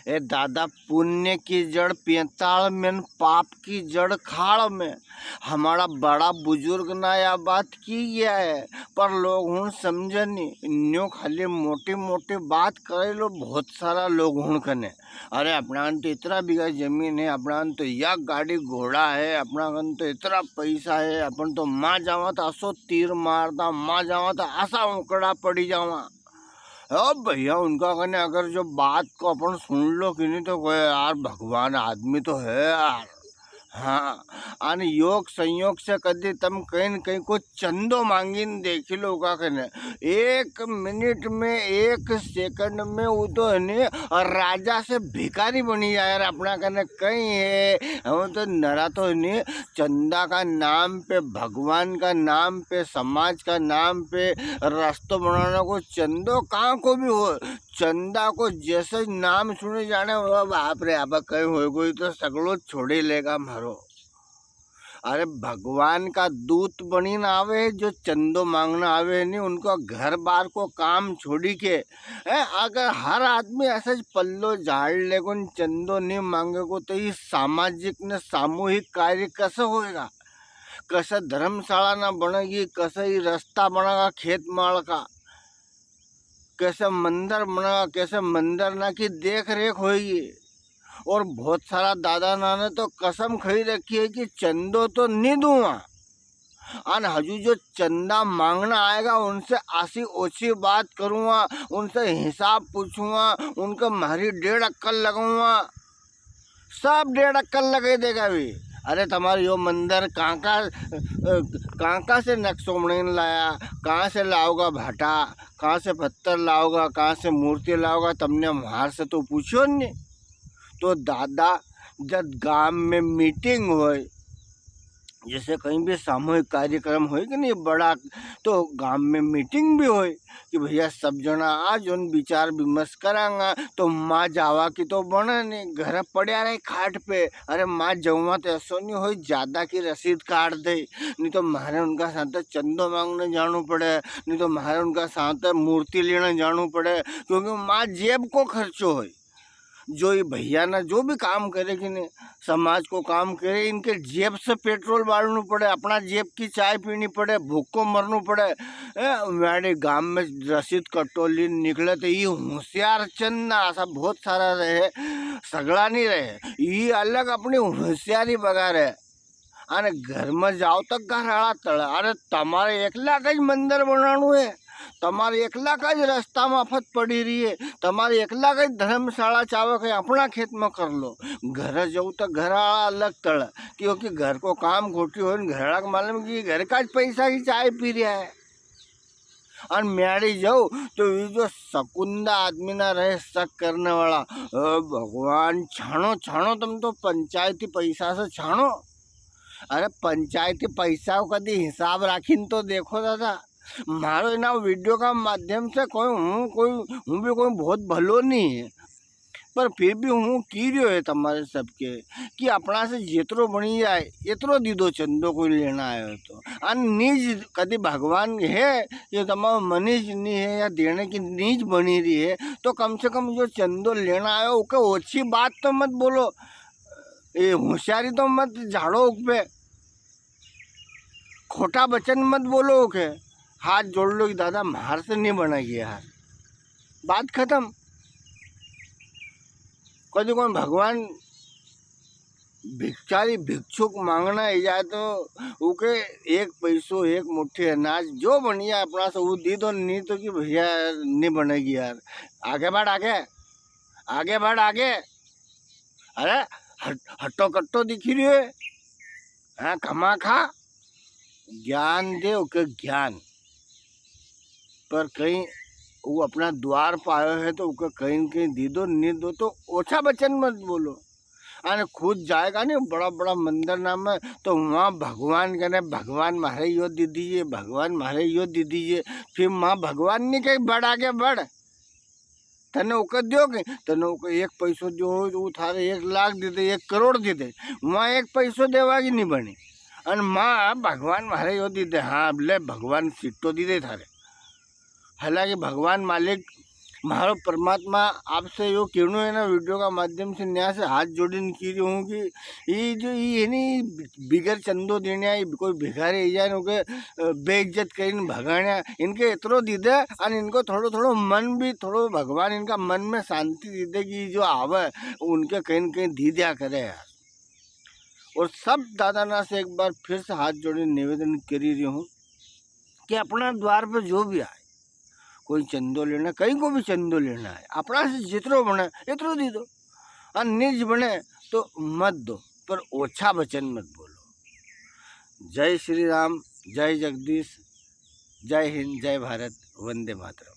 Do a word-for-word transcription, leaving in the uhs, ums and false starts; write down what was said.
ए दादा, पुण्य की जड़ पैंताल में, पाप की जड़ खाल में। हमारा बड़ा बुजुर्ग ना या बात की गया है, पर लोग हुण समझे नी। न्यू खाली मोटी मोटी बात करे लो बहुत सारा लोग हुण कने। अरे, अपना कन तो इतना बीघा जमीन है, अपना कन तो या गाड़ी घोड़ा है, अपना कन तो इतना पैसा है, अपन तो माँ जावा तो असो तीर मारता, माँ जावा तो असा उकड़ा पड़ी जावा। अब भैया, उनका कने अगर जो बात को अपन सुन लो कि नी, तो कोई यार, भगवान आदमी तो है यार। हाँ, अन योग संयोग से कदी तम कहीं न कहीं को चंदो मांगी न देखी लो उका कने, एक मिनट में, एक सेकंड में वो तो है नी, और राजा से भिखारी बनी जाए यार। अपना कने कहीं है, हम तो नरा तो है नी, चंदा का नाम पे, भगवान का नाम पे, समाज का नाम पे रस्तो बनाने को चंदो कहाँ को भी हो, चंदा को जैसे नाम सुने जाने, "ओ बाप रे, अब कहीं हो गई तो सगलो छोड़ी लेगा मारो।" अरे, भगवान का दूत बनी ना आवे, जो चंदो मांगना आवे नी, उनको घर बार को काम छोड़ी के, हैं, अगर हर आदमी ऐसे ज पल्लो झाड़ लेगो न चंदो नी मांगेगो, तो ये सामाजिक ने सामूहिक कार्य कैसे होएगा? कैसे धर्मशाला ना बनेगी, कैसे ये रास्ता बनेगा खेत माल का, कैसे मंदिर बनेगा, कैसे मंदिर ना की देख रेख होएगी। और बहुत सारा दादा ना ने तो कसम खाई रखी है कि चंदो तो नी दूंगा, अन हजू जो चंदा मांगना आएगा, उनसे आसी ओछी बात करूँगा, उनसे हिसाब पूछूँगा, उनके म्हारी डेढ़ अक्कल लगाऊँगा, सब डेढ़ अक्कल लगा देगा भी। अरे, तमारे यो मंदिर कांका, अ, कांका से नक्शो बनाने लाया, कहाँ से लाओगा भाटा, कहाँ से पत्थर लाओगा, कहाँ से मूर्ति लाओगा, तमने म्हार से तो पूछो नी। तो दादा, जब गांव में मीटिंग होय, जैसे कहीं भी सामूहिक कार्यक्रम होय कि नी बड़ा, तो गांव में मीटिंग भी होय कि भैया सब जना आ जो न विचार विमर्श करांगा, तो माँ जावा की तो बने नी, घर पड़या रहे खाट पे। अरे माँ जावा तो ऐसो नी होय, ज्यादा की रसीद काट दे, नी तो म्हारे उनका साथ चंदो मांगने जानो पड़े, नी तो म्हारे उनका साथ मूर्ति लेने जानो पड़े, क्योंकि माँ जेब को खर्चो होय। जो ये भैया ना जो भी काम करे कि नी, समाज को काम करे, इनके जेब से पेट्रोल बालनू पड़े, अपना जेब की चाय पीनी पड़े, भूख को मरनू पड़े। ए, म्हारे गांव में रसीद कट्टो लीन निकले तो ये होशियार चंद ना असा बहुत सारा रहे, सगला नी रहे, ये अलग अपनी होशियारी बगा रहे। अने घर में जाओ तो घर आला तले। अरे, तमारे एकला का ज मंदिर बनाणू है, तमारे एकला का ज रास्ता में आफत पड़ी री है, तमारे एकला का ज धर्मशाला चावे के अपना खेत में कर लो। घर जाओ तो घर आला अलग तले, क्योंकि घर को काम खोटी हो न घर आला के मालूम कि घर का ज पैसा की चाय पी रिया है। अन म्याड़ी जाओ तो ये जो सकुंदा आदमी ना रहे शक करने वाला, "ओ भगवान, छानो, छानो, तम तो पंचायती पैसा से छानो।" अरे, पंचायती पैसा को कदी हिसाब राखीन तो देखो दादा, मारो इना वीडियो का माध्यम से कोई हूँ, कोई हूँ भी कोई बहुत भलो नी है, पर फिर भी हूँ की रियो है तमारे सबके कि अपना से जितरो बनी जाए, इतरो दीदो चंदो कोई लेना आयो तो। अन निज कदी भगवान है, ये तमारो मनीज नी है या देने की नीज बनी री है, तो कम से कम जो चंदो लेना आयो, उके ओछी बात तो मत बोलो, ये होशियारी तो मत झाड़ो उक पे। खोटा वचन मत बोलो उके। हाथ जोड़ लो कि दादा, म्हार से नी बनेगी यार, बात खत्म। कदी कोई भगवान भिक्षारी भिक्षुक मांगना ही जाए तो उके एक पैसो, एक मुट्ठी अनाज जो बनिया अपना से वो दी दो, नी तो कि भैया नी बनेगी यार। आगे बढ़, आगे, आगे बढ़, आगे। अरे हट-, हट्टो कट्टो दिखी रियो है। हाँ, खमा खा ज्ञान दे उके ज्ञान। पर कहीं वो अपना द्वार पायो है तो उके कहीं न कहीं दी दो, नी दो तो ओछा वचन मत बोलो। अने खुद जाएगा नी बड़ा बड़ा मंदिर ना में, तो वहाँ भगवान कने, "भगवान म्हारे यो दी दीजिए, भगवान म्हारे यो दी दीजिए।" फिर माँ भगवान नी कहे, "बढ़ आगे बढ़।" तने ओके दियो के, तने ओके एक पैसो दियो हो, तो वो थारे एक लाख दे दे, एक करोड़ दे दे, वहाँ एक पैसो देवा की नी बने। अन माँ भगवान म्हारे यो दे दे, हाँ, ले भगवान सिट्टो दे दे थारे। हालांकि भगवान मालिक म्हारो परमात्मा आपसे यो कहणो है ना, video का माध्यम से न्या से हाथ जोड़ीने कह रही हूँ कि ये जो ये है नी, बिगर चंदो देने आई कोई भिखारी आई जाए, उनके, अ, बेइज्जत करीने भगाण्या, इनके इतरो दी दे, अन इनको थोड़ो, थोड़ो मन भी, थोड़ो भगवान इनका मन में शांति दी दे कि जो आवे, उनके कहीं न कहीं दी दिया करे यार। और सब दादा ना से एक बार फिर से हाथ जोड़ीने निवेदन करी रही हूँ कि अपना द्वार पर जो भी आए, कोई चंदो लेना, कहीं को भी चंदो लेना है, अपना से जितरो बने, इतरो दे दो, और निज बने तो मत दो, पर ओछा वचन मत बोलो। जय श्री राम, जय जगदीश, जय हिंद, जय भारत, वंदे मातरम।